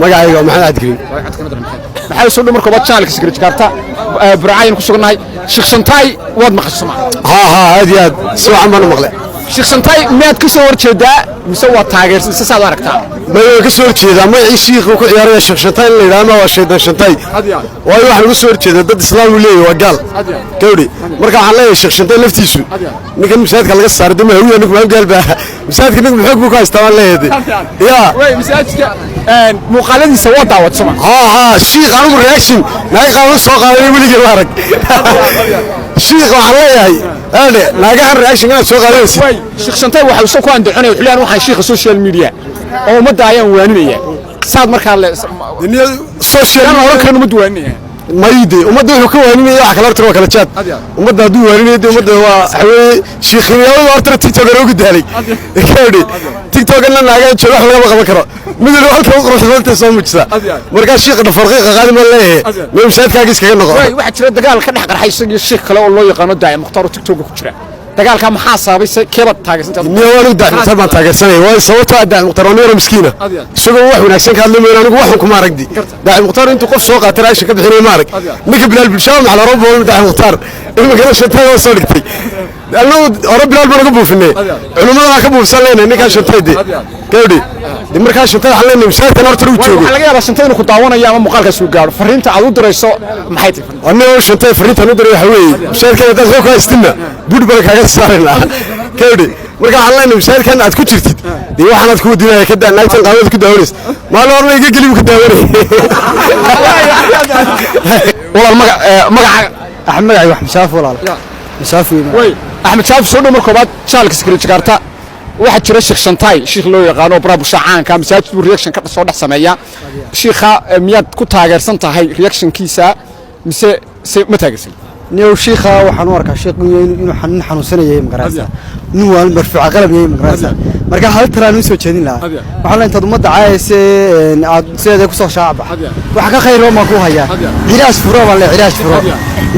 Magacayga waa Maxamed Cabdikariim. Maxaa soo dhow marka baad channelka Secret Jakarta Burcaayan ku sugannahay. Sheekh Shantaay waad maqashay Soomaa? Haa haa, aad iyo aad, si wacan baan u maqlay. Sheekh Shantaay miyaad ka soo horjeedaa mise waa taageersan mise saad u aragtaa? May, waan ka soo horjeedaa. Magacii shiikhu ku ciyaaraya Sheekh Shantaay in la yidhaha ma waa Shaydaan Shantaay. Waayo, waxaan uga soo horjeedaa dad islaam uu leeyahay waa gaal gawdhi. Marka waxaan leeyahay Sheekh Shantaay laftiisu ninkan masaajidka laga saaray dama hawiya, ninku maxaa gaal baa masaajidka, ninku maxoog buu ku haystaa baan leeyahay yaa. Way masaajidka muuqaaladiisa waa daawad Soomaa? Haa haa, shiikh anigu reaction naga qaadan soo qaadanay weligii la arag. Shiikh waxaan leeyahay aadhe naagahan reaction inaad soo qaadanaysid. Way, Sheekh Shantaay waxa uu soo ku andacoonaya, wuxuu leeyahay waxaan shiikha social media oo ummadda ayaan waaninaya. Saad markaa le social yaan la oran karin ummaddu waaninaya? Mayde, ummadda wuxuu ka waaninaya wax kale horta waa kala jaad. Ummadda hadduu waaninaya de ummadda waa waxaweye shiikhinimada hortana TikTok ugu daalay gabadhi. TikTokna naagaan jooga wax lagama qaban karo, mid walba halka u quruxsantay soo muujisa. Markaa shiikha dhafarqiiqa qaadi ma leeyahay, meel masaajidkaaga iskaga noqo. Way, waxaa jira dagaal ka dhex qarxay isagii shiikh kale oo loo yaqaano Daaci Mukhtaar oo TikTok ku jira. Dagaalka maxaa sababay? Se keebad taageersantaa? Niyo, anigu Daaci Mukhtaar baan taageersanaya. Waayo, sababtoo ah Daaci Mukhtaar waa nin yaro miskiina, isagoo wax wanaagsan ka hadlay mooyane anigu waxun kuma aragdi. Daaci Mukhtaar intuu qof soo qaatay raashin ka bixinay ma arag. Ninka Bilaal Bulshaa maxaa la rabo Daaci Mukhtaar iminkana Shantaay waa soo dhigtay. Annagu hore Bilaal baan uga buufinay, culimmada baa ka buufsan leenahay ninkaa Shantaay de gawdhi de. Markaa Shantaay waxaan leenahay masaajidkan horta uu joogo. Waxaa laga yaabaa Shantaay inuu ku daawanayo ama muuqaalkaas uu gaaro. Fariinta aad u dirayso maxay tahay? Aniga Shantaay fariintan u diray waxa weeye, masaajidkan haddaad xoog ka haystinna budh baan kaaga saaraynaa gawdhi. Marka waxaan leenahay masaajidkan aad ku jirtid dee waxaanaad ku wadinaya ka daa naagtan qaamada ku daawanaysa. Maalin horna iga geli buu ka daawanayay. Walaal, magaca? Axmed magacay wax Mashaaf walaal. Mashaaf weyn. Way, Axmed Shaaf, soo dhow marka koobaad channelka Secret Jakarta. Waxaa jira Sheekh Shantaay, shiikh loo yaqaano baraha bulshada caanka, masaajid buu reaction ka soo dhex sameeya. Shiikha miyaad ku taageersan tahay reactionkiisa mise se ma taageersan? Niyow, shiikha waxaan u arkaa shiikh inuu nin xanuunsanayay, magaraysa, nin waa marfuuca qalab yahay, magaraysa. Marka hal talaan u soo jeedin lahaa waxaa la intaad ummadda caayaysa aad sideeda kusoo shaac bax, waxa ka khayr baan ku hayaa. Cilaash furo baan le, cilaash furo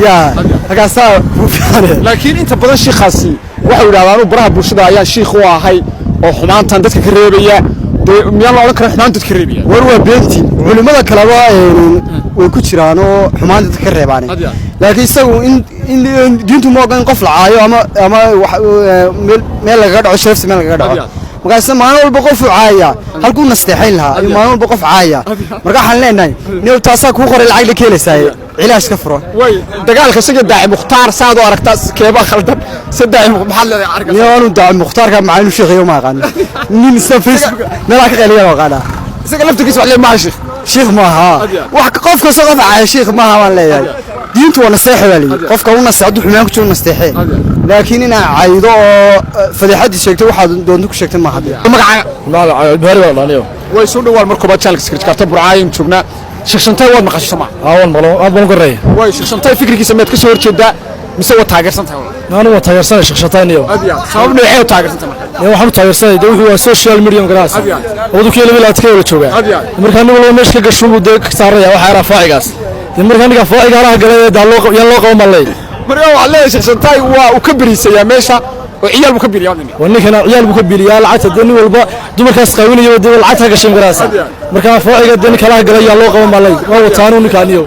yaa halkaasaa kuu fiicane. Laakiin inta badan shiikhaasi waxau yidhahdaa anuu baraha bulshada ayaan shiikh u ahay oo xumaantan dadka ka reebaya. Dee miyaan la odhan karin xumaan dadka reebaya? War waa beentii. Culimmada kaleba way ku jiraan oo xumaanta dadka ka reebaan, laakiin isagu in diintu ma oga in qof la caayo ama meel lagaga dhaco sharafsi, meel lagaga dhaco. Markaase maalin walba qofuu caaya halkuu nasteexayn lahaa ayuu maalin walba qof caaya. Marka waxaan leenahay nin taasaa kuu qoray lacag la keenaysaaye cilaash ka furo. Way, dagaalka isaga Daaci Mukhtaar saad u aragtaa? Keebaa khaldan se Daaci maxaad leedahay arrinkaas? Niyo, anu Daaci Mukhtaarka macalin sheekhayo ma aqaano. Nin isna Facebook meelaha ka qayliya aqaanaa. Isaga laftirkiisa wax leeyahay maaha shiikh. Shiikh maaha. Wax qof kasta qof caaya shiikh maaha baan leeyahay. Diintu waa nasteexe baa layidhi. Qofka u nasteex hadduu xumaan ku jiro nasteexe, laakiin inaa caydo oo fadeexadii sheegtay waxaad doonto ku sheegtay maaha. Magaca? Buhari baa dhaniyo. Way, soo dhawaan mar koobaad channelka Secret Jakarta Burcaayin joognaa. Sheekh Shantaay waad maqashay Soomaa? Haa, waan maqlo, aad baan u garaya. Way, Sheekh Shantaay fikirkiisa miyaad ka soo horjeedaa mise waa taageersan tahay? Anigu waa taageersanay Sheekh Shantaay niyo. Sabab noocee u taageersan tahay marka? Ee waxaan u taageersanay dee wuxuu waa social media, magaraysa, 2022 ka wada joogaa. Marka anigu walba meesha ka gasho buu dee ka saaraya waxa yaraa faacigaas. Dee marka aniga faaciga halaha galay daa loo yaan loo qaban baan leeyahay. Marka waxaad leedahay Sheekh Shantaay waa uu ka beriisayaa meesha oo ciyaal buu ka beriyaa. Waa ninkana ciyaal buu ka biliyaa lacagta. Dee nin walba dumarkaas qaawinaya dee lacagta ka gashay, magaraysa. Marka faaciga dee ninka halaha galay yaa loo qaban baan leeyahay. Waa wataanu ninka aniyo.